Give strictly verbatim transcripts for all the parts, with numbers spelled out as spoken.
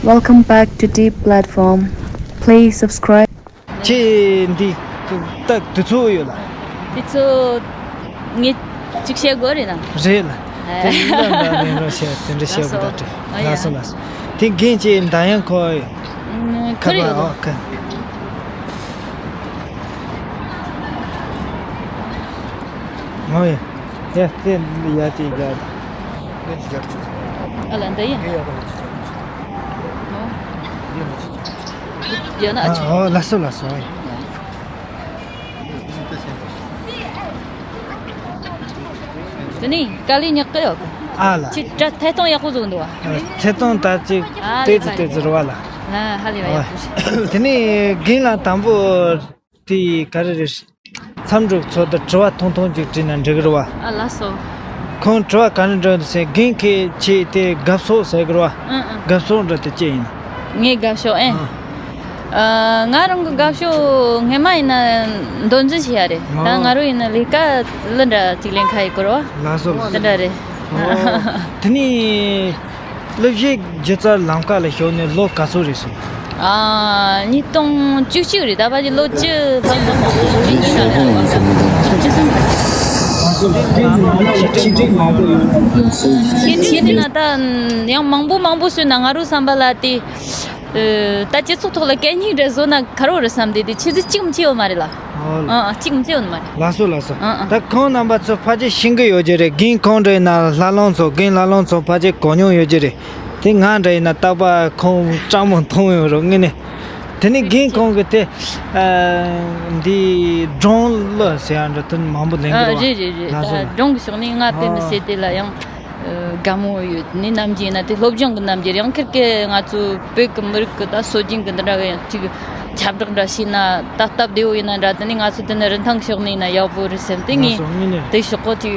Welcome back to Deep Platform. Please subscribe. ཁྱེད་འདི་ད་དུས་ཚོད་ཡོད་ལ། དུས་ཚོད་ངས་གཅིག་བཤད་དགོས་རེད་ན། རེད་ལ། ཨ། དེ་ལ་འདྲ་མིན་རོ་བཤད་དེ་འདྲ་བཤད་དགོས་ད་དྲི། ཨ་ཡ། ལགས་སོ་ལགས་སོ། དེ་རྒན་གྱིས་འདྲ་ཡང་ཁོ། ཁ་རེད་ཨོ་ཁ། ཨོ་ཡ། ཡ་དེ་ཡ་དེ་ཡ། ཨ་ལ་འདི་ཡིན། ཡོད་ན་ཨ་ཆུ། ཨོ་ལགས་སོ་ལགས་སོ། དེ་ནས་དཀའ་ལས་ཉག་གི་ཡོད་གི། ཨ་ལ། ཁྱེད་དྲ་ཐད་གཏོང་ཡག་པོ་བཟོ་འདུག་བ། ཐད་གཏོང་ད་ཅིག་ཨ་ལས་ཏེ་ཙི་ཏེ་ཙི་རུ་བ་ལ། ཨ་ཧ་ལས་བ་ཡག་པོ་ཞིག་དེ་ནས་རྒན་ལགས་དང་པོ་དེ་ག་རེ་རེད། མཚམས་འཇོག་ཚོད་ལྟ་དྲི་བ་ཐུང་ཐུང་ཅིག་དྲིས་ན་འགྲིག་གི་རེད་བ། ཨ་ལགས་སོ། ཁོང་དྲི་བ་ག་རེ་འདྲི་འདུག་ཟེར་རྒན་ཁྱེད་ཀྱིས་དེ་དགའ་ཕྱོགས་ཟེར་གི་རེད་བ། ཨང་ཨང་། དགའ་ཕྱོགས་འདྲ་དེ་ཅི་ཡིན། ངའི་དགའ་ཕྱོགས་ཨེ། ཨ། ཨ། ང་རང་གི་དགའ་ཕྱོགས་སྔས་མ་ཡིན་ན་མདོ་འཛིན་བྱེད་ཡ་རེད། ད་ང་རང་ཡིན་ན་ལས་ཀ་ལི་འདྲ་ཅིག་ལེན་ཁ་ཡི་གོ་རོ། ལགས་སོ་ལགས་སོ། འདི་འདྲ་རེད། ཨོ། དེ་ནས་སློབ་གཞི་སྒྱུ་རྩལ་ལམ་ཁ་ལ་ཞུགས་ནས་ལོ་ག་ཚོད་རེད་སོང་། ཨ། ཉིས་སྟོང་བཅུ་གཅིག་རེད། ད་ཕལ་ཆེར་ལོ་བཅུ་ལྷག་ཙམ་ཡིན་ན་རེད་བ། ཤེས་ཤེས་ན་ད་ཡང་མང་པོ་མང་པོ་བྱས་ན་ང་རང་བསམ་པ་ལ་དེ། ཨ། ད་སྤྱི་ཚོགས་ཐོག་ལ་གད་སྙིགས་འདྲ་བཟོ་ན་ཁ་རོག་རེད་བསམ་སྟེ་དེ་ཆུ་ཚོད་གཅིག་མ་ཆད་ཡོད་མ་རེད་ལ། ཨོ། ཨ་ཨ་གཅིག་མ་ཆད་ཡོད་མ་རེད། ལགས་སོ་ལགས་སོ། ཨ་ཨ། ད་ཁོང་རྣམ་པ་ཚོ་ཕལ་ཆེར་ཤེས་ཀྱི་ཡོད་ཀྱི་རེད། རྒན་ཁོང་འདྲ་ཡིན་ན་ལྷ་ལུང་ཚོ་རྒན་ལྷ་ལུང་ཚོ་ཕལ་ཆེར་གོ་མྱོང་ཡོད་ཀྱི་རེད། དེ་ང་འདྲ་ཡིན་ན་རྟག་པར་ཁོང་སྤྲང་མོ་མཐོང་ཡོད་རེད་དངོས་གནས། དེ་ནས་རྒན་ཁོང་གི་དེ། ཨ། འདི་སྒྲུང་གླུ་ཟེར་ཡ་འདྲ་དོན་མང་པོ་ལེན་ཨ་གི་རེད་བ། རེད་རེད་རེད། ལགས་སོ་ད་ལགས། སྒྲུང་གི་ཕྱོགས་ནས་ང་དཔེ་མི་ཨ། སྲིད་དེ་ལ་ཡང་། ཨ། དགའ་མོ་ཡོད། ནི་རྣམ་འགྱུར་ཡིན་ན་དེ་སློབ་སྦྱོང་གི་རྣམ་འགྱུར་ཡང་ཁེར་ཁེར་ང་ཚོ་བོད་ཀྱི་མི་རིགས་ཀྱི་ད་སྲོལ་རྒྱུན་གྱི་འདི་འདྲ་གི་ཡང་ཅིག་ཁྱབ་བསྒྲགས་འདྲ་བྱས་ན་ད་སྟབས་བདེ་བོ་ཡིན་ན་འདྲ། དེ་ནས་ང་ཚོ་དེ་ནས་རིན་ཐང་ཕྱོགས་ནས་ཡིན་ན་ཡག་པོ་རེད་བསམ་དེ། ལགས་ངས་སོ་དངོས་གནས། དེ་ཕྱོགས་གོ་ཅིག་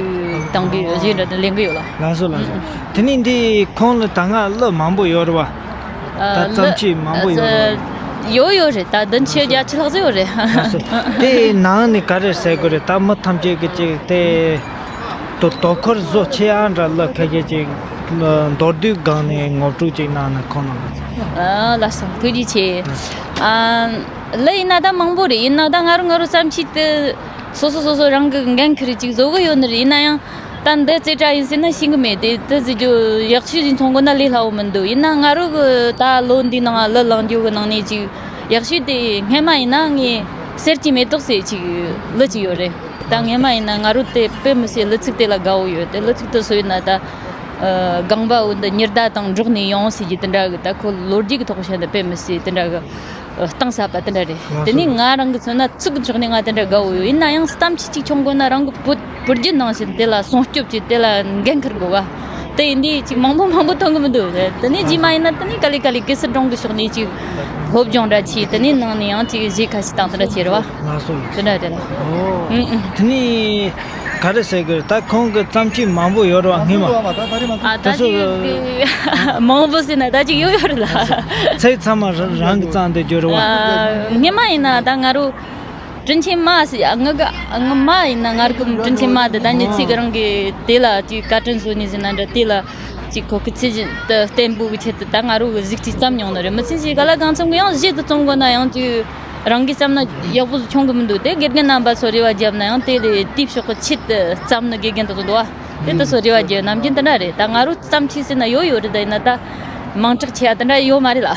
དང་གི་གཞས་འདྲ་དེ་ལེན་གི་ཡོད་ལ། ལགས་སོ་ལགས་སོ། དེ་ནས་འདི་ཁོང་ལ་ད་སྔ་གླུ་མང་པོ་ཡོད་རེད་བ། ད་ཨ་བརྩམས་ཆོས་མང་པོ་ཡོད་རེད་བ། ཡོད་ཡོད་རེད། ད་བདུན་ཅུ་བརྒྱད་ཅུ་ལྷག་ཙམ་ཡོད་རེད། ལགས་སོ། དེ་ནང་ནས་ག་རེ་ཟེར་དགོས་རེད། ད་མི་ཐམས་ཅད་ཀྱི་ཅིག་དེ་དོ་དོ་ཁུར་བཟོ་ཆེ་ཨ་འདྲ་གླུ་ཁ་ཤས་ཅིག་མདོར་བསྡུས་སྒང་ནས་ངོ་སྤྲོད་ཅིག་གནང་ན་ཁོང་རྣམ་པ་ཚོ། ཨ་ལགས་སོ་ཐུགས་རྗེ་ཆེ། ཨ་གླུ་ཡིན་ན་ད་མང་པོ་རེད། ཡིན་ན་ད་ང་རང་ང་རང་བརྩམས་ཆོས་དེ་སོ་སོ་སོ་སོ་རང་གི་འགན་ཁུར་ཅིག་བཟོ་གི་ཡོད་ནི་རེད། ཡིན་ན་ཡང་། ད་འདི་རྩེ་གྲ་ཡིན་ཟེར་ན་ཤེས་གི་མེད་དེ། དེ་ཟེར་རྒྱུ་ཡག་ཤོས་ཟིག་མཐོང་གོ་ན་ལས་སླ་བོ་མི་འདུག་ཡིན་ན་ང་རང་གི་ད་ལོ་འདིའི་ནང་གླུ་བླངས་རྒྱུ་གི་ནང་ནས་ཅིག་ཡག་ཤོས་དེ་སྔས་མ་ཡིན་ན་ངས་གསེར་གྱི་མེ་ཏོག་ཟེར་ཅིག་གླུ་ཅིག་ཡོད་རེད། ད་སྔས་མ་ཡིན་ན་ང་རང་དེ་དཔེ་མི་སྲིད་གླུ་ཚིག་དེ་ལ་དགའ་བོ་ཡོད་དེ། གླུ་ཚིག་དེ་སུ་ཡིན་ན་ད་ཨ་སྒང་པ་འོ་འདི་ཉི་ཟླ་དང་འགྲོགས་ནས་ཡོང་ཟེར་རྒྱུ་དེ་འདྲ་གི། ད་ཁོ་ལོ་རྒྱུས་ཀྱི་ཐོག་བཤད་ན་དཔེ་མི་སྲིད་དེ་འདྲ་གི། གཏིང་ཟབ་པ་དེ་འདྲ་རེད། ལགས་སོ། དེ་ནས་ང་རང་གི་མཚོན་ན་ཚིག་གི་ཕྱོགས་ནས་ང་དེ་འདྲ་དགའ་བོ་ཡོད། ཡིན་ན་ཡང་གཏམ་ཅིག་ཅིག་འཁྱོངས་དགོས་ན་རང་གི་བོད་བོད་བརྒྱུད་ནང་བཞིན་དེ་ལ་སྲུང་སྐྱོབ་ཀྱིས་དེ་ལ་འགན་འཁུར་དགོས་བ། དེ་ཡིན་དུས་ཅིག་མང་པོ་མང་པོ་ཐོན་གི་མི་འདུག་དེ་ནས་རྗེས་མ་ཡིན་ན་དེ་ནས་ག་ལེ་ག་ལེ་གེ་སར་སྒྲུང་གི་ཕྱོགས་ནས་ཅིག་སློབ་སྦྱོང་འདྲ་བྱས། དེ་ནས་ནང་ནས་ཡང་ཅིག་གཞས་ཁ་ཤས་བཏང་དེ་འདྲ་བྱས་རེད་བ། ལགས་སོ་ལགས་སོ། དེ་འདྲ་དེ་ལ། ཨོ། ཨུ་ཨུ། དེ་ནས། ག་རེ་ཟེར་གི་རེད། ད་ཁོང་གི་བརྩམས་ཆོས་མང་པོ་ཡོད་རེད་བ་སྔོན་མ། ཨ་ད་ད་ཅིག་ཚོ་མང་པོ་ཟེར་ན་ད་ཅིག་ཡོད་ཡོད་རེད་ལ། ཚིག་ཚང་མ་ར་རང་གི་བརྩམས་དེ་བརྗོད་རེད་བ། ཨ་སྔོན་མ་ཡིན་ན་ད་ང་རུ་དྲིན་ཆེན་མ་ཟེར། ང་གི་ང་མ་ཡིན་ན་ང་རུ་གི་དྲིན་ཆེན་མ་དེ་ད་ཉི་ཚེ་གི་རང་གི་དེ་ལ་ཅིག་བཀའ་དྲིན་གསོ་ནི་ཟེར་ན་འདྲ། དེ་ལ་ཅིག་ཁོ་གི་ཚེ་བརྟན་པོ་གི་ཆེད་དུ་ད་ང་རུ་གི་གཟིགས་ཅིག་བརྩམས་མྱོང་ནི་རེད། མི་ཚེ་ཞིག་ག་ལ་གང་འཚམ་གི་ཡང་གཞས་དེ་རྩོམ་དགོས་ན་ཡང་ཅིག་རང་གིས་བརྩམས་ན་ཡག་པོ་ཆུང་གི་མི་འདུག་དེ་དགེ་རྒན་རྣམ་པ་ཚོ་རེ་བ་བརྒྱབ་ན་ཡང་དེ་ལས་དེའི་ཕྱོགས་ཀྱི་ཆེད་དུ་བརྩམས་ནི་དགེ་རྒན་དེ་ཚོ་འདུག་བ། དེ་དེ་ཚོ་རེ་བ་བརྒྱབ་ནམ་རྒྱུན་དེ་འདྲ་རེད། ད་ང་རུ་བརྩམས་ཆོས་ཟེར་ན་ཡོད་ཡོད་རེད། ད་ཡིན་ན་ད་མིང་གྲགས་ཆེ་ཡ་དེ་འདྲ་ཡོད་མ་རེད་ལ།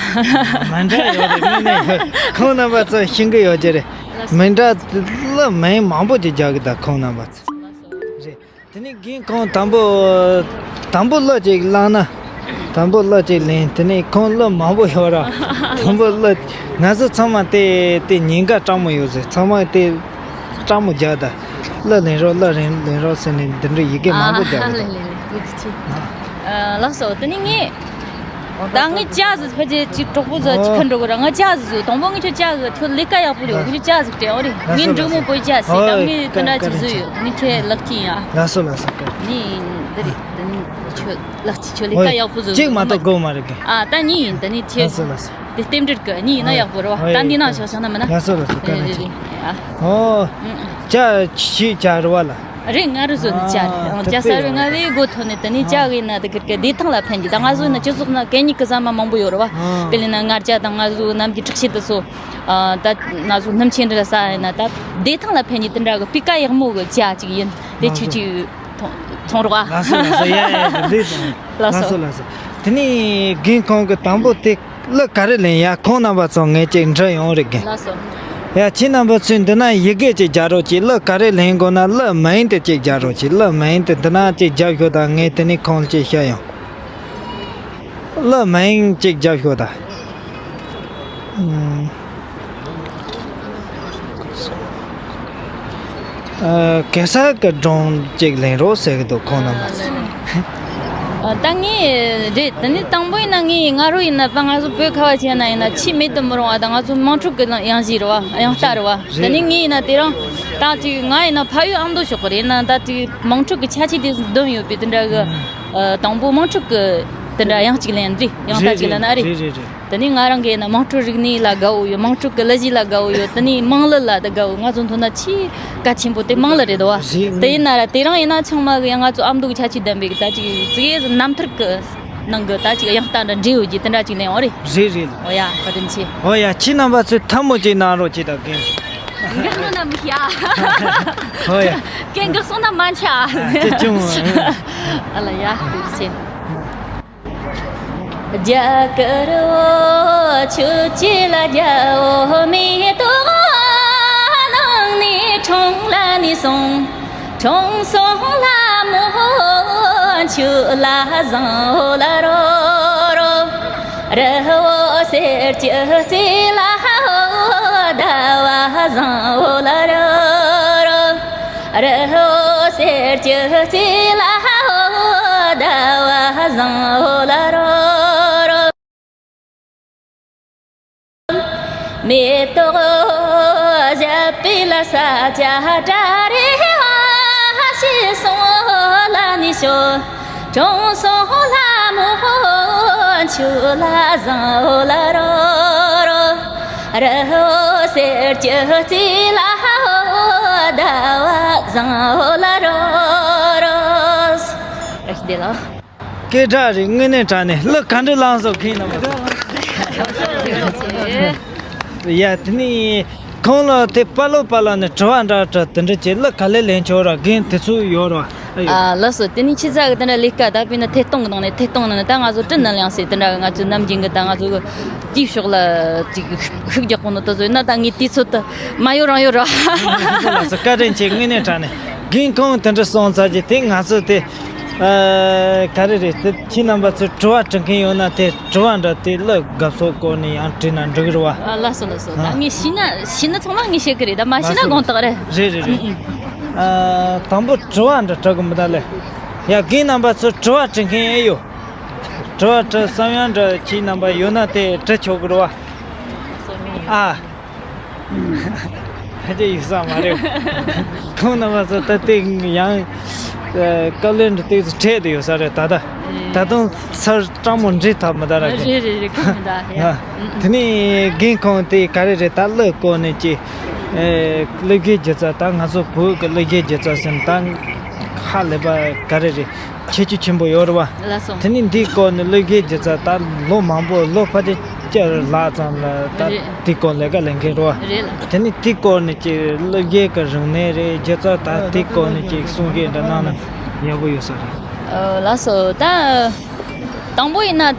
མིང་གྲགས་ཡོད་རེད། དངོས་གནས་ཁོང་རྣམ་པ་ཚོ་ཤེས་ཀྱི་ཡོད་ཀྱི་རེད། མིང་གྲགས་ལ་མིང་མང་པོ་ཅིག་རྒྱག་གི། ད་ཁོང་རྣམ་པ་ཚོ་རེད། དེ་ནས་རྒན་ཁོང་དང་པོ་དང་པོ་གླུ་ཅིག་བླངས་ན། དང་པོ་གླུ་ཅིག་ལེན། དེ་ནས་ཁོང་གླུ་མང་པོ་ཡོད་ར། དང་པོ་གླུ་ང་ཚོ་ཚང་མ་དེ་དེ་ཉེན་ཁ་སྤྲང་མོ་ཡོད་ཟེར། ཚང་མ་དེ་སྤྲང་མོ་རྒྱག་ད། གླུ་ལེན་རོགས་གླུ་ལེན་ལེན་རོགས་ཟེར་ནས་འདི་འདྲ་ཡི་གེ་མང་པོ་རྒྱག་གི་འདུག་ལགས་སོ། དེ་ནས་ངས་ད་ངས་ཅཱ་ཟིག་ཕལ་ཆེར་ཅིག་གྲོགས་པོ་ཟིག་ཅིག་ཁ་འགྲོ་གི་ར། ང་ཅཱ་ཟིག་བཟོ། དང་པོ་ངས་ཁྱོད་ཅཱ་ཟིག་ཁྱོད་ལས་ཀ་ཡག་པོ་རེད། ཁྱོད་ཅཱ་ཟིག་སྤྲད་ཨོ་རེད། ངས་འབྲུག་མོ་བོད་ཅཱ་ཟེར། ད་ངས་དེ་འདྲ་ཅིག་བཟོས་ཡོད། ངས་ཁྱེད་ལག་ཁྱེར་ཡིན་ཨ། ལགས་སོ་ལགས་སོ། ནི་འདི་རེད། དེ་ནི་ཁྱོད་ལག་ཁྱེར་ཁྱོད་ལས་ཀ་ཡག་པོ་བཟོས། གཅིག་མ་གཏོགས་དགོས་མ་རེད་གི། ཨ་ད་ནི་ཡིན། ད་ནི་ཁྱེད་ལགས་སོ་ལགས་སོ། དེ་རྟེན་འབྲེལ་གི་ནི་ཡིན་ན་ཡག་པོ་རེད་བ། ད་འདི་ནང་བཞག་བཞག་ན་མིན་ན། ལགས་སོ་ལགས་སོ། བཀའ་དྲིན་ཆེ། ཨ་ཨོ། ཅཱ་ཆི་ཅཱ་རེད་བ་ལ། རེད། ང་རུ་བཟོ་ནི་ཅ་རེད། ཨ་ཨང་ཅ་ས་རུ་ང་བའི་སྒོ་ཐོན་ནས་དེ་ནས་ཅ་གི་ན་དེ་ཁིར་གི་བདེ་ཐང་ལ་ཕན་གྱི། ད་ང་བཟོ་ན་སྤྱི་ཚོགས་ན་གད་སྙིགས་གི་ཟ་མ་མང་པོ་ཡོད་རེད་བ། ཨ་དཔེར་ན་མངར་ཅ་དང་ང་བཟོ་ནམ་གྱི་དྲུག་ཤེད་དུ་སོ། ཨ་ད་ང་བཟོ་སྣུམ་ཆེན་འདྲ་ཟ་ཡིན་ན་ད་བདེ་ཐང་ལ་ཕན་གྱི་དེ་འདྲ་གི་སྤུས་ཀ་ཡག་མོ་གི་ཅ་ཅིག་ཡིན། དེ་ཁྱོད་ཅིག་འཐུང་འཐུང་རོགས་ཨ། ལགས་སོ་ལགས་སོ། ཡ་ཡ་ཡ། འདི་དང་། ལགས་སོ། ལགས་སོ་ལགས་སོ། དེ་ནས་རྒན་ཁོང་གི་དང་པོ་དེ་གླུ་ག་རེ་ལེན་ཡ། ཁོང་རྣམ་པ་ཚོ་ངས་ཅིག་འདྲི་ཡོང་རེད་རྒན། ལགས་སོ། ཡ་ཁྱེད་རྣམ་པ་ཚོས་འདི་ན་ཡི་གེ་ཅིག་རྒྱག་རོགས་གྱིས། གླུ་ག་རེ་ལེན་དགོས་ན་གླུ་མིང་དེ་ཅིག་རྒྱག་རོགས་གྱིས། གླུ་མིང་དེ་འདི་ན་ཅིག་རྒྱབ་ཤོག་དང་། ངས་དེ་ནས་ཁོང་ལ་ཅིག་བཤད་ཡོང་། གླུ་མིང་ཅིག་རྒྱབ་ཤོག་དང་། ཨུམ། ཨ། གེ་སར་གྱི་སྒྲུང་ཅིག་ལེན་རོགས་ཟེར་གི་འདུག་ཁོང་རྣམ་པ་ཚོས། ཨ། ད་ངས་རེད། དེ་ནས་དང་པོ་ཡིན་ན་ངས་ང་རོ་ཡིན་ན་པ་ང་ཚོ་བོད་ཁ་བ་ཅན་ན་ཡིན་ན་ཆེས་མེད་དུ་མི་རུང་བ་དང་ང་ཚོ་དམངས་ཁྲོད་ཀྱི་དབྱངས་གཞས་རེད་བ། དབྱངས་རྟ་རེད་བ། དེ་ནས་ངས་ཡིན་ན་དེ་རིང་ད་ཅིག་ང་ཡིན་ན་ཕ་ཡུལ་ཨ་མདོ་ཕྱོགས་རེད་ན། ད་ཅིག་དམངས་ཁྲོད་ཀྱི་ཁྱད་ཆོས་དེ་འདོན་ཡོད་པའི་དེ་འདྲ་གི། ཨ། དང་པོ་དམངས་ཁྲོད་ཀྱི་དེ་འདྲ་དབྱངས་གཅིག་ལེན་རེད། དབྱངས་རྟ་གཅིག་ལེན་ན་རེད། རེད་རེད་རེད། དེ་ནས་ང་རང་གིས་ན་དམངས་ཁྲོད་རིག་གནས་ལ་དགའ་བོ་ཡོད། དམངས་ཁྲོད་ཀྱི་གླུ་གཞས་ལ་དགའ་བོ་ཡོད། དེ་ནས་དམངས་གླུ་ལ་ད་དགའ་བོ། ང་ཚོ་མདོར་ན་ཆེས་གལ་ཆེན་པོ་དེ་དམངས་གླུ་རེད་དོ། རེད། དེ་ཡིན་ན་ར་དེ་རིང་ཡིན་ན་ཚང་མ་གི་ཡང་ང་ཚོ་ཨ་མདོ་གི་ཁྱད་ཆོས་ལྡན་པའི་གི་ད་ཅིག་ཙིག་གེ་རྣམ་ཐར་གི་ནང་གི་ད་ཅིག་དབྱངས་རྟ་འདྲ་འདྲེས་ཡོད་ཀྱི་དེ་འདྲ་ཅིག་ལེན་ཡོང་རེད། རེད་རེད། ཨོ་ཡ། བཀའ་དྲིན་ཆེ། ཨོ་ཡ། ཁྱེད་རྣམ་པ་ཚོས་ཐལ་མོ་ཅིག་གནང་རོགས་གྱིས་ད་རྒན། འགག་ནོ་ན་མི་ཤ། ཨོ་ཡ། རྒན་འགག་སོང་ན་མ་འཆའ། ཨ། ཅི་བྱུང་། ཨ་ལ་ཡ། བཀའ་དྲིན་ཆེ། རྒྱ་གར་བོ་ཁྱོད་ཀྱི་ལ་རྒྱ་བོ་མེ་ཏོག་ནང་ནས་ཁྲོང་ལ་ནས་སོང་། ཁྲོང་སོང་ལ་མོ་ཁྱོད་ལ་བཟང་བོ་ལ་རོ་རོ། རི་བོ་གསེར་གྱི་རྩེ་ལ་ཧོ་ཟླ་བ་བཟང་བོ་ལ་རོ་རོ། རི་བོ་གསེར་གྱི་རྩེ་ལ་ཧོ་ཟླ་བ་བཟང་བོ་ལ་རོ་རོ། མེ་ཏོག་བཞད་པའི་ལ་ས་ཆ་གྲ་རེ་བ་ཤི་སོང་ལ་ནི་ཤོ། ཁྲོང་སོང་ལ་མོ་ཁྱོད་ལ་བཟང་བོ་ལ་རོ་རོ། རི་བོ་གསེར་གྱི་རྩེ་ལ་ཧོ་ཟླ་བ་བཟང་བོ་ལ་རོ་རོ། ཨེ་བདེ་ལ། སྐད་གྲགས་རེད། དངོས་གནས་དྲང་གནས་གླུ་ག་འདྲ་བླངས་སོང་ཁྱེད་རྣམ་པ། ཡ་དེ་ནས་ཁོང་ལ་དེ་པ་ལོ་པ་ལོ་ནས་དྲི་བ་འདྲ་འདྲ་དེ་འདྲ་བྱས། གླུ་ག་ལེར་ལེན་ཆོག་ར་རྒན་དེ་ཚོ་ཡོད་ར། ཨ། ལགས་སོ། དེ་ནས་ཁྱེད་ཚ་གི་དེ་འདྲ་ལས་ཀ་ད་དཔེར་ན་ཐད་གཏོང་གི་ནང་ནས། ཐད་གཏོང་ནང་ནས་ད་ང་ཚོ་ཀྲི་ནན་ལིང་ཟེར་དེ་འདྲ་གི་ང་ཚོའི་ནམ་རྒྱུན་གི་ད་ང་ཚོ་གི་དེའི་ཕྱོགས་ལ་ཅིག་ཤུགས་རྒྱག་གོ་ནོ་དེ་ཚོ་ཡིན་ན་ད་ངས་དུས་ཚོད་དུ་མ་ཡོད་རང་ཡོད་ར། ལགས་སོ་ལགས་སོ། བཀའ་དྲིན་ཆེ། དངོས་གནས་དྲང་གནས་རྒན་ཁོང་དེ་འདྲ་གསུངས་ཚར་རྗེས་དེ་ང་ཚོ་དེ། ཨ། ག་རེ་རེད། དེ་ཁྱེད་རྣམ་པ་ཚོས་དྲི་བ་དྲི་མཁན་ཡོད་ན་དེ་དྲི་བ་འདྲ་དེ་གླུ་དགའ་ཚོར་སྐོར་ནས་ཡང་དྲིས་ན་འགྲིག་གི་རེད་བ། ཨ། ལགས་སོ་ལགས་སོ། ཨ། ད་ངས་ཤེས་ན་ཤེས་ན་ཚང་མ་ངས་བཤད་གི་རེད། ད་མ་ཤེས་ན་དགོངས་དག་རེད། རེད་རེད་རེད། ཨ། དང་པོ་དྲི་བ་འདྲ་དྲི་གི་མི་འདུག་ལེ། ཡ་རྒན་རྣམ་པ་ཚོས་དྲི་བ་དྲི་མཁན་ཨེ་ཡོད། དྲི་བ་དྲི་བསམ་ཡང་འདྲ་ཁྱེད་རྣམ་པ་ཡོད་ན་དེ་དྲི་ཆོག་གི་རེད་བ། ཨ། ཕལ་ཆེར་ཡོད་ས་མ་རེད། ཁོང་རྣམ་པ་ཚོ་ད་ལྟའི་ཡང་། ཨ། དཀའ་ལས་འདི་ཏོག་ཙམ་འཕྲད་དུ་ཡོད་ས་རེད། ད་ལྟ་ད་དུང་སར་སྤྲང་མོ་འདྲེས་ཐབས་མི་འདུག་ར། རེད་རེད་རེད། ཁོང་མི་འདུག་ཡ། ཨ། དེ་ནས་རྒན་ཁོང་དེ་ག་རེ་རེད། ད་གླུ་སྐོར་ནས་ཀྱི། ཨེ། གླུ་གཞས་སྒྱུ་རྩལ། ད་ང་ཚོ་བོད་ཀྱི་གླུ་གཞས་སྒྱུ་རྩལ་ཟེར་ན་ད་ཧ་ལས་པ་ག་རེ་རེད། ཁྱད་ཆོས་ཆེན་པོ་ཡོད་རེད་བ། ལགས་སོ། དེ་ནས་འདིའི་སྐོར་ནས་གླུ་གཞས་སྒྱུ་རྩལ་ད་ལོ་མང་པོ། ལོ་ཕལ་ཆེར་བཅུ་ལྷག་ཙམ་ལ་ད། རེད། དེའི་སྐོར་ལས་ཀ་ལས་མཁན་རེད་བ། རེད་ལགས། དེ་ནས་དེའི་སྐོར་ནས་ཀྱི་གླུ་གཞས་ཀྱི་རིག་གནས་རེད། སྒྱུ་རྩལ་ད་དེའི་སྐོར་ནས་ཀྱི་གསུང་བཤད་འདྲ་གནང་ན་ཡག་པོ་ཡོད་ས་རེད། ཨ། ལགས་སོ། ད་དང་པོ་ཡིན་ན་ད་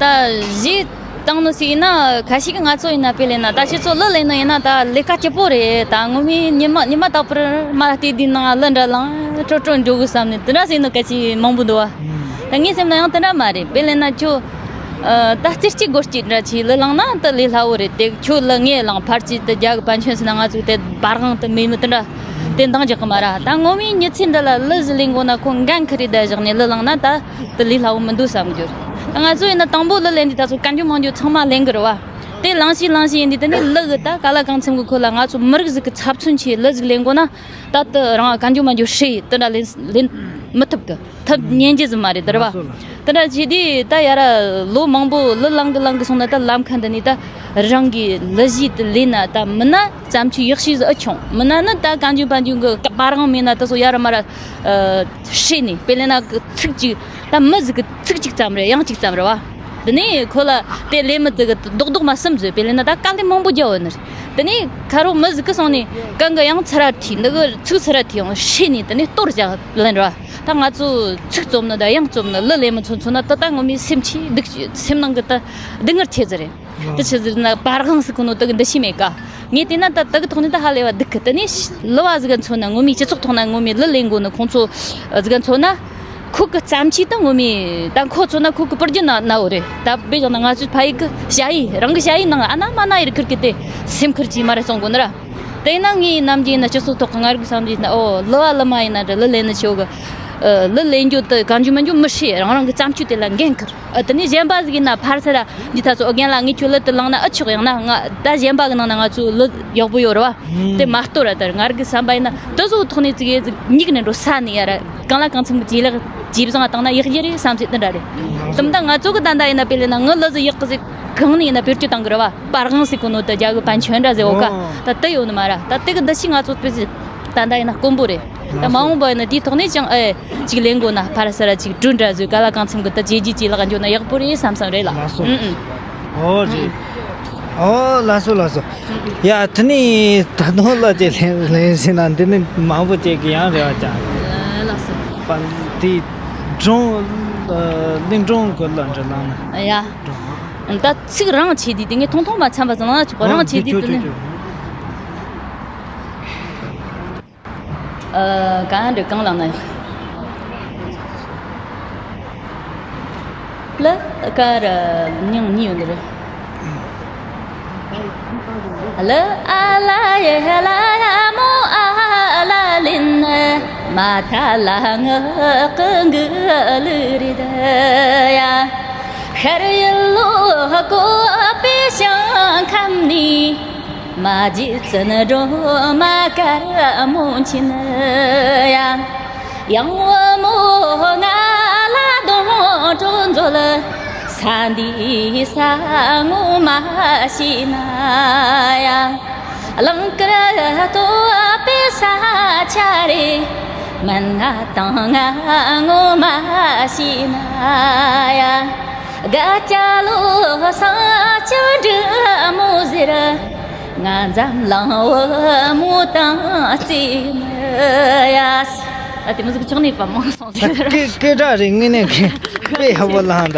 གཞས་བཏང་ནོ་ཞིག་ཡིན་ན། ཁ་ཤས་ཀྱིས་ང་ཚོ་ཡིན་ན་དཔེ་ལེན་ན། ད་ཁྱེད་ཚོ་གླུ་ལེན་ནོ་ཡིན་ན་ད་ལས་ཀ་སྐྱིད་པོ་རེད། ད་ངོ་མའི་ཉི་མ་ཉི་མ་རྟག་པར་མ་ལྟེ་དེའི་ནང་གླུ་འདྲ་བླངས་ཀྲོ་ཀྲོ་འགྲོ་དགོས་བསམ་ནས་དེ་འདྲ་ཟེར་ནོ་སྐད་ཆ་མང་པོ་འདུག་བ། ཨུམ། ད་ངའི་སེམས་ན་ཡང་དེ་འདྲ་མ་རེད། དཔེ་ལེན་ན་ཁྱོད། ཨ། ད་རྩེ་གཅིག་སྒོ་གཅིག་འདྲ་ཆེ་གླུ་བླངས་ན་ད་ལས་སླ་བོ་རེད་དེ། ཁྱོད་གླུ་ངས་བླངས། ཕར་ཅིག་ད་རྒྱ་གི་པན་ཆེན་ཟེར་ན་ང་ཚོ་དེ་བར་དབང་དུ་མེད་མི་དེ་འདྲ་དེ་འདང་རྒྱག་གི་མ་ར། ད་ངོ་མའི་མྱི་ཚེ་འདི་ལ་གླུ་ཞིག་ལེན་དགོས་ན་ཁོ་འགན་ཁུར་རེ་ད་བཞག་ནས་གླུ་བླངས་ན་ད། དེ་ལས་སླ་བོ་མི་འདུག་བསམ་གྱི་ཡོད། ད་ང་ཚོ་ཡིན་ན་དང་པོ་གླུ་ལེན་དུས་ད་ཚོ་གན་རྒྱ་མང་རྒྱུ་ཚང་མ་ལེན་གི་རེད་བ། དེ་བླངས་ཤིག་བླངས་ཤིག་ཡིན་དུས་དེ་ནས་གླུ་གི་ད་ག་ལ་གང་འཚམ་གི་ཁོ་ལ་ང་ཚོ་མི་རིགས་ཟིག་གི་ཚབ་མཚོན་ཆེ་གླུ་ཟིག་ལེན་དགོས་ན། ད་དེ་རང་གན་རྒྱ་མང་རྒྱུ་ཧྲི་དེ་འདྲ་ལེན་ལེན། མི་ཐུབ་གི། ཐུབ་ཉན་རྒྱུ་ཟིག་མ་རེད་དེ་རེད་བ། དེ་འདྲ་བྱས་དུས་ད་ཡ་ར་ལོ་མང་པོ་ལུ་ལང་གི་ལང་གི་སོང་ན། ད་ལམ་ཁ་འདི་ནས་ད་རང་གི་ལུ་གཞས་དེ་ལེན་ན། ད་མིན་ན་བརྩམས་ཆོས་ཡག་ཤོས་ཟིག་ཨེ་བྱུང་། མིན་ན་ནི་ད་གང་བྱུང་བ་བྱུང་གི་པར་དབང་མེད་ན། ད་སོ་ཡ་ར་མ་ར་ཨ་ཧྲེ་ནས་དཔེ་ལེན་ན་གི་ཚིག་གཅིག་ད་མི་ཟིག་གི་ཚིག་གཅིག་ཙམ་རེད། དབྱངས་གཅིག་ཙམ་རེད་བ། དེ་ནས་ཁོ་ལ་དེ་ལེན་མི་དེ་གི་རྡོག་རྡོག་མ་གསུམ་ཟིག་དཔེ་ལེན་ན་ད་དཀའ་ལས་མང་པོ་རྒྱག་འོ་ནི་རེད། དེ་ནས་ཁ་རོག་མི་ཟིག་གི་སོང་ནས་གང་གི་དབྱངས་ཚུར་ར་ཁྲིད། འདི་གི་ཚིག་ཚུར་ར་ཁྲིད། ཡང་ཧྲེ་ནས་དེ་ནས་གཏོར་བཞག་ལེན་ར། ད་ང་ཚོ་ཚིག་རྩོམ་ནི་ད་དབྱངས་རྩོམ་ནི་ལུ་ལེན་མི་ཚོ་མཚོན་ན་ད་ལྟ་ངོ་མའི་སེམས་ཆེ་སྡུག་སེམས་ནང་གི་ད་སྡུག་བསྔལ་ཆེ་ཟིག་རེད། དེ་ཆི་ཟེར་ན་པར་དབང་ཟེར་གོ་ནོ་དེ་གི་འདུ་ཤེས་མེད་ཀ། ངས་བལྟས་ན་ད་དེ་གི་ཐོག་ནས་ད་ཧ་ལས་པ་སྡུག་གི། དེ་ནས་ལུ་བ་ཟིག་ག་མཚོན་ན། ངོ་མའི་སྤྱི་ཚོགས་ཐོག་ན་ངོ་མའི་ལུ་ལེན་གོ་ནི་ཁོང་ཚོ་ཟིག་ག་མཚོན་ན། ཁོ་གི་བརྩམས་ཆོས་ད་ངོ་མའི་ད་ཁོ་མཚོན་ན་ཁོ་གི་པར་རྒྱུ་ན་ན་འོ་རེད། ད་དཔེ་བཞག་ན་ང་ཚོའི་ཕ་ཡུལ་གི་ཞ་ཡི་རང་གི་ཞ་ཡི་ནང་ཨ་ན་མ་ན་ཡིར་ཁུར་གི་དེ་སེམས་ཁུར་གྱིས་མ་རེད་གསུང་གོ་ནི་ར། དེ་ན་ངའི་ནམ་རྒྱུན་ན་སྤྱི་ཚོགས་ཐོག་གི་ང་རིག་བསམ་གྱིས་ན། ཨོ་ལུ་བ་ལུ་མ་ཡིན་ན་འདྲ་ལུ་ལེན་ནི་ཆེ་བོ་གི། ཨ་ལུ་ལེན་རྒྱུ་དེ་གང་རྒྱུ་མང་རྒྱུ་མི་ཤེས། རང་རང་གི་བརྩམས་ཆོས་དེ་ལ་འགན་ཁུར། ཨ་དེ་ནས་གཞན་པ་ཟིག་ཡིན་ན་ཕར་ཚུར་ར་འདི་ད་ཚོ་ཨོ་རྒན་ལགས་ངས་ཁྱོད་ལུ་དེ་བླངས་ན་ཨེ་ཆོག་ཡང་ན་ང་ད་གཞན་པ་གི་ནང་ན་ང་ཚོའི་ལུ་ཡག་པོ་ཡོད་རེད་བ། དེ་མ་གཏོར་ར། ད་ང་རིག་གི་བསམ་པ་ཡིན་ན་དེ་ཚོ་ཐོག་ནས་ཙི་གེ་ཟིག་མྱིག་ནས་འགྲོ་ས་ནས་ཡ་ར་གང་ལ་གང་འཚམ་གི་ཇེ་ལེགས་ཇེ་བཟང་བཏང་ན་ཡག་རྒྱུ་རེད་བསམ་སྲིད་དེ་འདྲ་རེད། དེ་མ་ད་ང་ཚོ་གི་ད་ལྟ་ཡིན་ན་དཔེ་ལེན་ན་ངའི་ལུ་ཟིག་ཡག་གི་ཟིག་གང་ནས་ཡིན་ན་བེད་སྤྱོད་བཏང་གི་རེད་བ། པར་དབང་ཟེར་གོ་ནོ་ད་རྒྱ་གི་པན་ཆོན་འདྲ་ཟེར་འོ་ཀ། ད་དེ་ཡོད་ནི་མ་ར། ད་དེ་གི་འདུ་ཤེས་ང་ཚོ་དཔེ་ཟིག་ད་ལྟ་ཡིན་ན་དཀོན་པོ་རེད། ད་མ་འོངས་པ་ཡིན་ན་དེའི་ཐོག་ནས་ཀྱང་ཨེ་ཅིག་ལེན་དགོས་ན་ཕར་ཚུར་ཅིག་གྲོས་འདྲ་བཟོས་ག་ལ་གང་འཚམ་གི་ད་བྱས་རྗེས་ཅིག་ལག་འཇོག་ན་ཡག་པོ་རེད་བསམ་བསམ་རེད་ལ། ལགས་སོ། ཨུ་ཨུ། ཨོ་རེད། ཨོ་ལགས་སོ་ལགས་སོ། ཡ་དེ་ནས་ད་དུང་ལ་ཅིག་ལེན་ལེན་ཟིན་ན་འདི་ནི་མང་པོ་ཅིག་གི་ཡང་རེ་བ་ཅང་། ལགས་སོ། པ་དེ་སྒྲུང་གླིང་སྒྲུང་གི་ལ་འདྲ་ལང་ན། ཡ། ད་ཚིག་རང་ཆེ་དུས་དེ་ངས་ཐུང་ཐུང་མ་འཚམ་པ་ཙམ་ལང་ཆོག་གི། རང་ཆེ་དུས་དེ་ནི། ཨ་གང་འདྲ་གང་ལ་ན་ཡང་། ལ་ཀ་ར་མྱིང་གཉིས་ཡོད་འདི་རེད། ལ་ཨ་ལ་ཡེ་ལ་ཡ་མོ་ཨ་ལ་ལིན་མ་ཐ་ལ་ངག་གི་གུ་ལུ་རི་ད་ཡ། ཤར་ཡུལ་ལོ་ཀོ་པེ་ཤང་ཁམ་ནི། མ་ཇི་ཙི་ན་སྒྲོལ་མ་དཀར་མོ་ཆེན་ཡ། ཡང་བུ་མོ་ང་ལ་སྡོང་གྲོགས་མཛོད། ས་འདི་ས་ངོ་མ་ཤེས་ན་ཡ། གླིང་དཀར་སྟོད་པའི་ས་ཆ་རེད། མིན་ན་དང་ང་ངོ་མ་ཤེས་ན་ཡ། དགའ་སྐྱ་ལོ་སང་ཅང་འབྲི་མོ་ཟེར། ང་འཛམ་གླིང་བུ་མོ་དང་རྩེ་མི་ཡ། ཨ་དེ་མོ་ཟིག་ཆགས་ནས་པ་མང་སོང་ཟེར། སྐད་སྐད་གྲགས་རེད། དངོས་གནས་ཁེ་དཔེ་ཡག་པོ་ལངས་ད།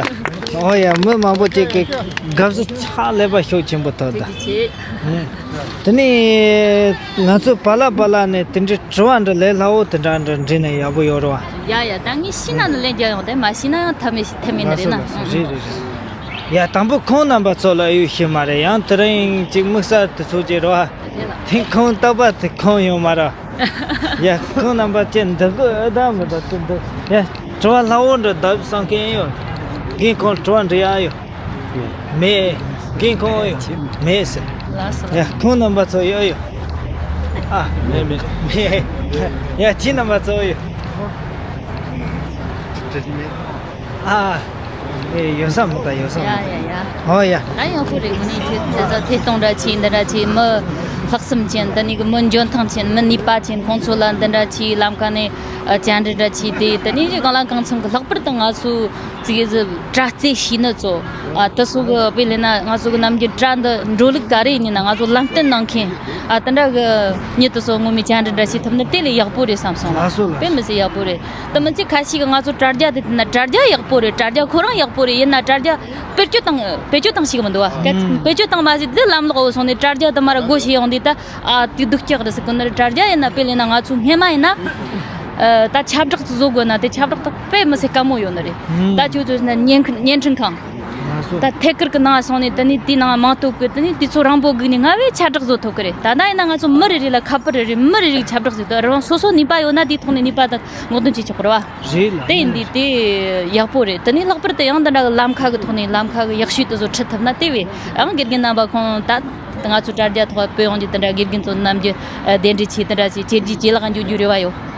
ཨོ་ཡ་མི་མང་པོ་ཅིག་གི་དགའ་བསུ་ཕྱག་ལས་པ་ཤུགས་ཆེན་པོ་ཐོབ་ད། ཐུགས་རྗེ་ཆེ། དེ་ནས་ང་ཚོ་པ་ལགས་པ་ལགས་ནས་དེ་འདྲའི་དྲི་བ་འདྲ་ལས་སླ་བོ་དེ་འདྲ་འདྲ་འདྲི་ན་ཡག་པོ་ཡོད་རེད་བ། ཡ་ཡ་ད་ངས་ཤེས་ན་ནི་ལན་རྒྱག་ཡོང་། དེ་མ་ཤེས་ན་ཡང་ཐབས་མེད་ཐབས་མེད་ནི་རེད་ན། ལགས་སོ་ལགས་སོ། རེད་རེད་རེད། ཡ་དང་པོ་ཁོང་རྣམ་པ་ཚོ་ལ་ཡོད་ཤེས་མ་རེད། ཡང་དེ་རིང་ཅིག་དམིགས་བསལ་དུ་ཚོགས་ཀྱི་རེད་བ། དེ་ཁོང་རྟག་པར་དེ་ཁོང་ཡོང་མ་རེད། ཡ་ཁོང་རྣམ་པ་ཅན་འདི་གི་ཨེ་ད་མི་འདུག་དེ་འདུག་ཡ་དྲི་བ་སླ་བོ་འདྲ་བསྡད་བསམ་མཁན་ཡོད། རྒན་ཁོང་དྲི་བ་འདྲི་ཡ་ཡོད། མེད། རྒན་ཁོང་ཡོད་མེད་ཟེར། ལགས་སོ། ཡ་ཁོང་རྣམ་པ་ཚོ་ཡོད་ཡོད། ཨ་མེད་མེད་མེད། ཡ་ཁྱེད་རྣམ་པ་ཚོ་ཡོད། ཨ་ཨེ་ཡོད་ས་མི་ད་ཡོད་ས་མི། ཡ་ཡ་ཡ། ཨོ་ཡ། ད་ཡག་པོ་རེད། དངོས་གནས་ཁྱེད་དེ་ཚོ་ཐད་གཏོང་འདྲ་བྱས་འདི་འདྲ་བྱས། མི་ལྷག་བསམ་ཅན་དེ་ནས་གི་མི་འཇོན་ཐང་ཅན་མི་ནུས་པ་ཅན་ཁོང་ཚོ་ལ་འདི་འདྲ་བྱས་ལམ་ཁ་ནས་ཨ་བཅར་འདྲི་འདྲ་བྱས་ཏེ། དེ་ནས་གི་གང་ལ་གང་འཚམ་གི་ལྷག་པར་དུ་ང་ཚོ་ཙི་གེ་ཟིག་དྲ་རྩད་ཤེས་ནི་ཚོ། ཨ་དེ་ཚོ་གི་དཔེ་ལེན་ན་ང་ཚོ་གི་ནམ་རྒྱུན་དྲ་འདི་འགྲོ་ལུགས་ག་རེ་ཡིན་ན་ང་ཚོ་ལམ་སྟོན་གནང་མཁན་ཨ་དེ་འདྲ་གི་མྱི་དེ་ཚོ་ངོ་མའི་བཅར་འདྲི་འདྲ་བྱེད་ཐུབ་ན་དེ་ལས་ཡག་པོ་རེད་བསམ་སོང་། ལགས་སོ་ལགས་སོ། དཔེ་མི་སྲིད་ཡག་པོ་རེད། དེ་མིན་ཚེ་ཁ་ཤས་ཀྱིས་ང་ཚོ་དྲ་རྒྱ་དེ་བལྟས་ན་དྲ་རྒྱ་ཡག་པོ་རེད། དྲ་རྒྱ་ཁོ་རང་ཡག་པོ་རེད། ཡིན་ན་དྲ་རྒྱ་བེད་སྤྱོད་བཏང་བེད་སྤྱོད་བཏང་ཤེས་ཀྱི་མི་འདུག་བ། ཨང་། བེད་སྤྱོད་བཏང་མ་ཟིག་དེ་ལམ་ལོག་འོ་སོང་ནས་དྲ་རྒྱ་དེ་མར་སྒོ་ཕྱེ་ཡོང་དུས་ད་ཨ་དེ་སྡུག་ཀྱག་རེད་ཟེར་གོ་ནི་རེད། དྲ་རྒྱ་ཡིན་ན་དཔེ་ལེན་ན་ང་ཚོ་སྔས་མ་ཡིན་ན་ཨ་ད་ཁྱབ་བསྒྲགས་ཚོ་བཟོ་དགོས་ན་དེ་ཁྱབ་བསྒྲགས་དེ་དཔེ་མི་སྲིད་དཀའ་མོ་ཡོད་ནི་རེད། ཨང་། ད་ཁྱོད་ཚོ་ན་བརྙན་འཕྲིན་ཁང་། ལགས་སོ། ད་ཐད་ཀར་གི་ནང་སོང་ནས་དེ་ནས་དེའི་ནང་མང་སྟོབས་ཀྱི་དེ་ནས་དེ་ཚོ་རང་པོ་སྒུག་ནས་སྔ་བས་ཁྱབ་བསྒྲགས་བཟོ་ཐུབ་ཀྱི་རེད། ད་ལྟ་ཡིན་ན་ང་ཚོ་མི་རེ་རེ་ལ་ཁ་པར་རེ་རེ་མི་རེ་རེ་ཁྱབ་བསྒྲགས་བཟོས་ཏེ་རང་སོ་སོ་ནུས་པ་ཡོད་ན་དེའི་ཐོག་ནས་ནུས་པ་དང་སྔོག་འདོན་བྱེད་ཆོག་གི་རེད་བ། རེད་ལ། དེ་ཡིན་དུས་དེ་ཡག་པོ་རེད། དེ་ནས་ལྷག་པར་དུ་ཡང་འདི་འདྲ་གི་ལམ་ཁ་གི་ཐོག་ནས་ལམ་ཁ་གི་ཡག་ཤོས་དེ་ཚོ་ཁྲིད་ཐུབ་ན་དེ་བས་ཡང་དགེ་རྒན་རྣམ་པ་ཁོང་ད་ང་ཚོ་དྲ་རྒྱ་ཐོག་སྤོས་ཡོང་རྒྱུ་དེ་འདྲ་དགེ་རྒན་ཚོ་ནམ་རྒྱུན་གདན་འདྲེན་བྱས་དེ་འདྲ་བྱས་བྱས་རྗེས་ཇེ་ལེགས་འགྱོ་རྒྱུ་རེ་བ་ཡོད།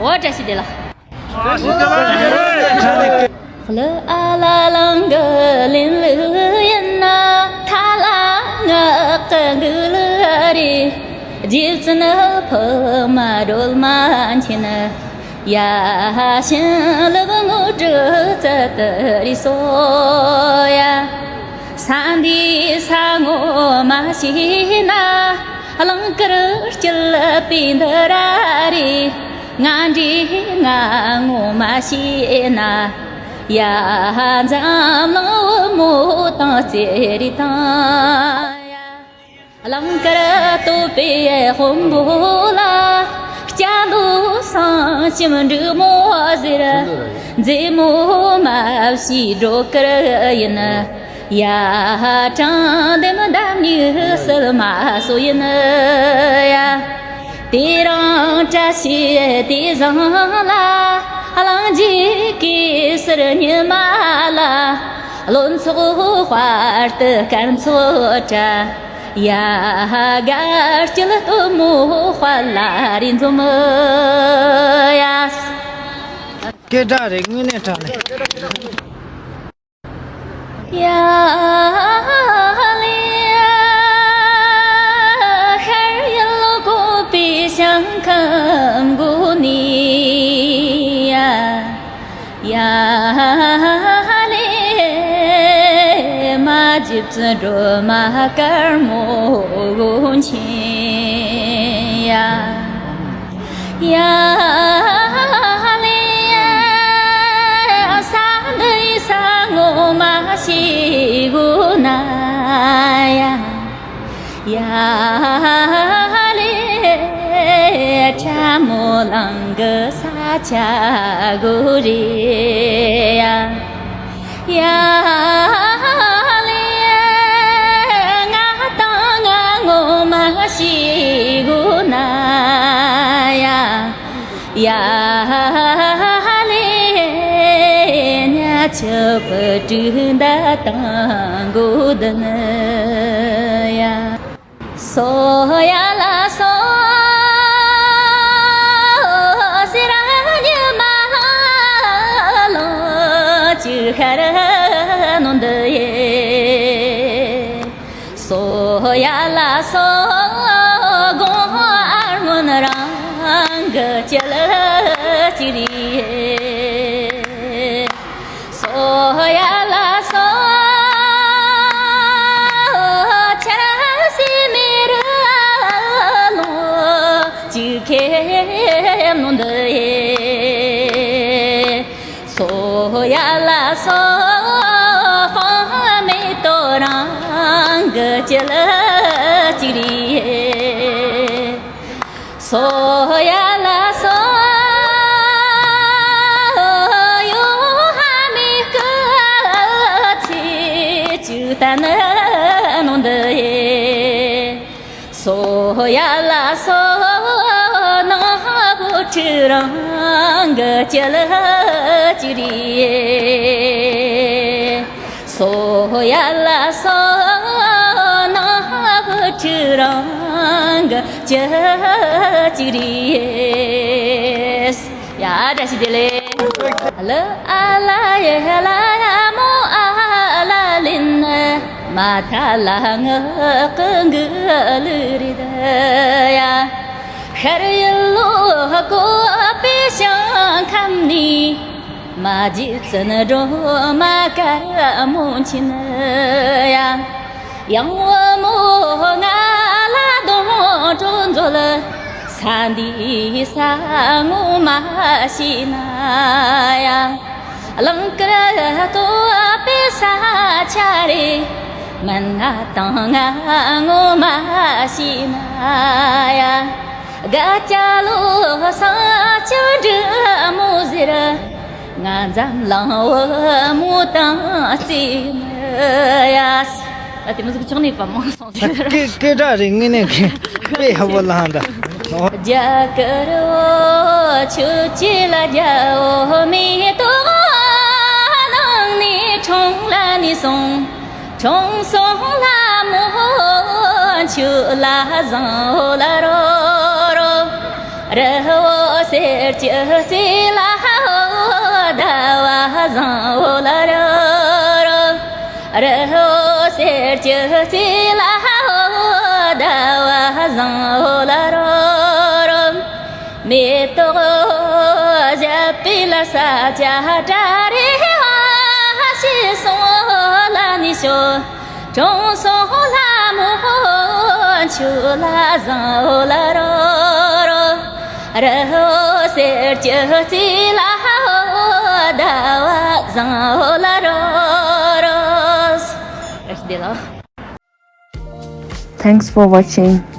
འོ་བཀྲ་ཤིས་བདེ་ལེགས། ལ་ཨ་ལ་ལང་གི་ལིན་ལུ་ཡིན་ན། ཐ་ལ་ངག་གི་འགུ་ལུ་རེ། རྗེ་བཙུན་ཕུ་མ་སྒྲོལ་མ་མཁྱེན། ཡ་ཤིང་ལུག་ངོ་སྤྲུལ་ཙ་ཏི་རི་སོ་ཡ། ས་འདི་ས་ངོ་མ་ཤེས་ན། གླིང་དཀར་སྐྱིད་པའི་འདི་ར་རེད། ང་འདྲེ་ང་ངོ་མ་ཤེས་ན། ཡ་འཛམ་གླིང་བུ་མོ་དང་རྩེ་རེ་དང་ཡ། གླིང་དཀར་སྟོད་པའི་དཔོན་པོ་ལ། སྐྱ་ལོ་སྲང་ཁྱིམ་འབྲུག་མོ་ཟེར། མཛེས་མོ་མ་བྱས་སྒྲོ་དཀར་ཡིན། ཡ་དྲང་འདེམས་འདམ་སྨྱུག་སིལ་མ་སོ་ཡིན་ཡ། དེ་རིང་བཀྲ་ཤིས་དེ་བཟང་ལ། གླིང་རྗེ་གེ་སར་ཉི་མ་ལ། བློན་ཚོགས་དཔའ་རྟུལ་སྐར་ཚོགས་གྲྭ། ཡ་དགའ་སྐྱིད་སྟོན་མོ་དཔལ་ལ་རེ་འཛོམས་ཡ། སྐད་གྲགས་རེད། དངོས་གནས་དྲག་ལེ། ཡ། བཀྲ་ཤིས་བདེ་ལེགས། ད་དེ་མོ་ཟིག་ཅུང་ནས་པ་མང་སོང་ཟིག་སྐད་སྐད་གྲགས་རེད། དངོས་གནས་སྐད་དཔེ་ཡག་པོ་ལངས་ད། Thanks for watching.